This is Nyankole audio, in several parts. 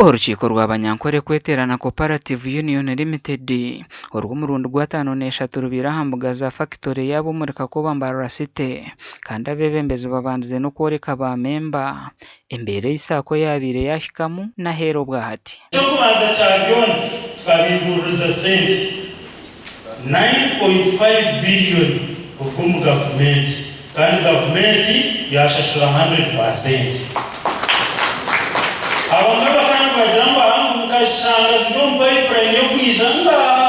Orukiiko rwa Banyankore Kweteerana Cooperative Union Limited orw'omurundi gw'ataano n'eshatu rubaire aha mbuga za fakitore yaabo omuri Kakoba Mbarara City kandi abeebembezi babandize n'okworeka ba memba embeera ei SACCO yaabaire yaahikamu n'aheera obwahati. Eky'okubanza kya byona tukabiihururiza sente 9.5 billion kuruga omu gavumenti kandi gavumenti yashashura hundred percent. Abamwe bakaba nibagira ngu aha ngu mukazishanga ziri omu pipeline y'okwija ngaha.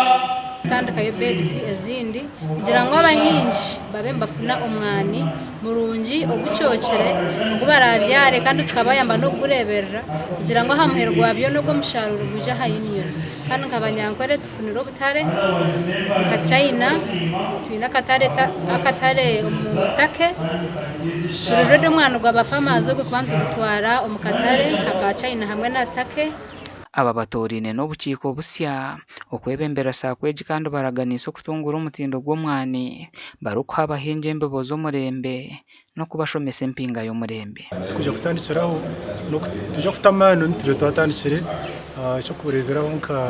Kutandikayo beds ezindi kugira ngu abahingi babe nibafuna omwani murungi ogucookire ogu baraabyare kandi tukabayamba n'okugureeberera kugira ngu aha muheru gwa byona ogwo omusharuuro gwije aha union. Kandi nka Banyankore tufunire obutare nka China, twine akatare akatare omu Turkey, turi ready omwani gwa ba farmers ogu kuba nitugutwara omu katare aka China hamwe na Turkey. Aba batooraine n'obukiiko busya okwebembera SACCO egi kandi baraganiise okutunguura omutindo gw'omwani barikuha abahingi embibo z'omurembe n'okubashomesa empinga y'omurembe. Twija kutandikiraho nitwija kuta amaani omu tube twatandikire eky'okureeberaho nka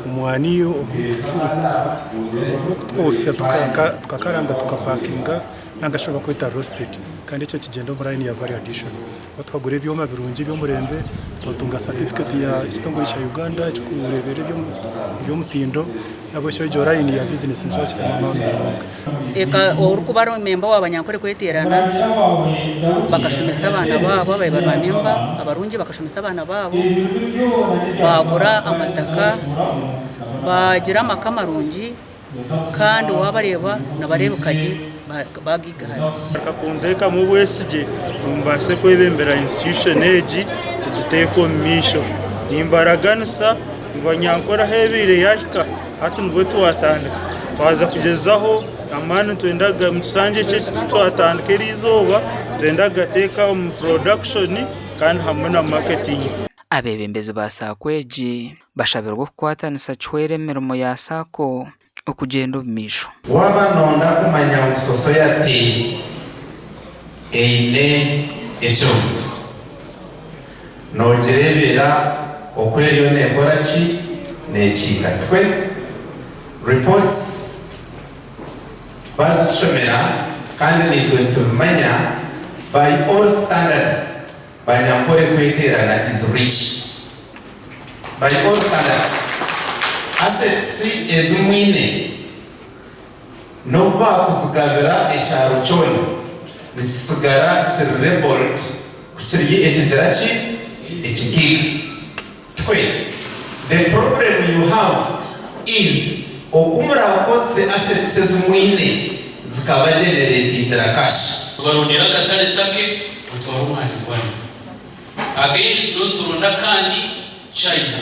omwani ogw'okutwotsya tukakaranga tukapakinga ninga shi barikweta roasted kandi ekyo nikigyenda omu layini ya value addition. Twaba twagura ebyoma birungi eby'omurembe, twatunga satifiketi ya ekitongore kya Uganda ekirikureeberera eby'omutindo, n'ahabw'ekyo egyo layini ya bizinesi nituba tugitamu amaani munonga. Eka orikuba ari memba wa Banyankore kweteerana bakashomesa abaana baabo ababaire bari ba memba abarungi bakashomesa abaana baabo, baagura amataka, baagira amaka marungi. Kandi waabareeba nibareebeka gye baagaigahara. Bakakunteekamu obwesigye ngu mbaase kwebembera institution egi kugiteeka omu maisho. Nimbaraganisa ngu Banyankore ahu ebaire yahika hati nibwo twatandika. Twaza kugyezaho amaani nitwenda omu kishangye eki eki twatandika eriizooba nitwenda kugateeka omu production kandi hamwe na marketing. Abeebembezi ba SACCO egi Bashabirwe okukwatanisa kihwera emirimo ya Sacco okugyenda omu maisho. Waaba noonda kumanya ngu sosoyate eine ekiruhuto, noogireebera oku eriyo neekora ki? Neekiika. Twe reports baazitushomera kandi naitwe nitubimanya by all standards Banyankore kweteerana is rich by all standards. Assets ezi mwine n'obu baakuzigabira ekyaro kyona nikisigara kiri labelled ku kiri ekigira ki? Ekigaiga. Twe the problem you have is oku muraakozese assets ezi mwine zikaba generatingira cash. Tubarondera akatare Turkey mutware omwani gwanyu. Again turiyo nituronda akandi China.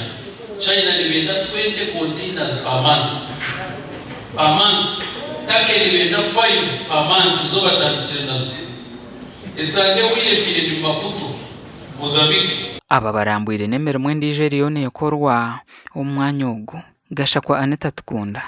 China nibenda 20 containers per month. Per month. Turkey nibenda 5 per month nizo batandikire nazo. Esande ehweire mbaire ndi Maputo, Mozambique. Aba barambwire n'emirimo endiijo eriyo neekorwa omu mwanya ogu. Gashakwa Anita Tukunda.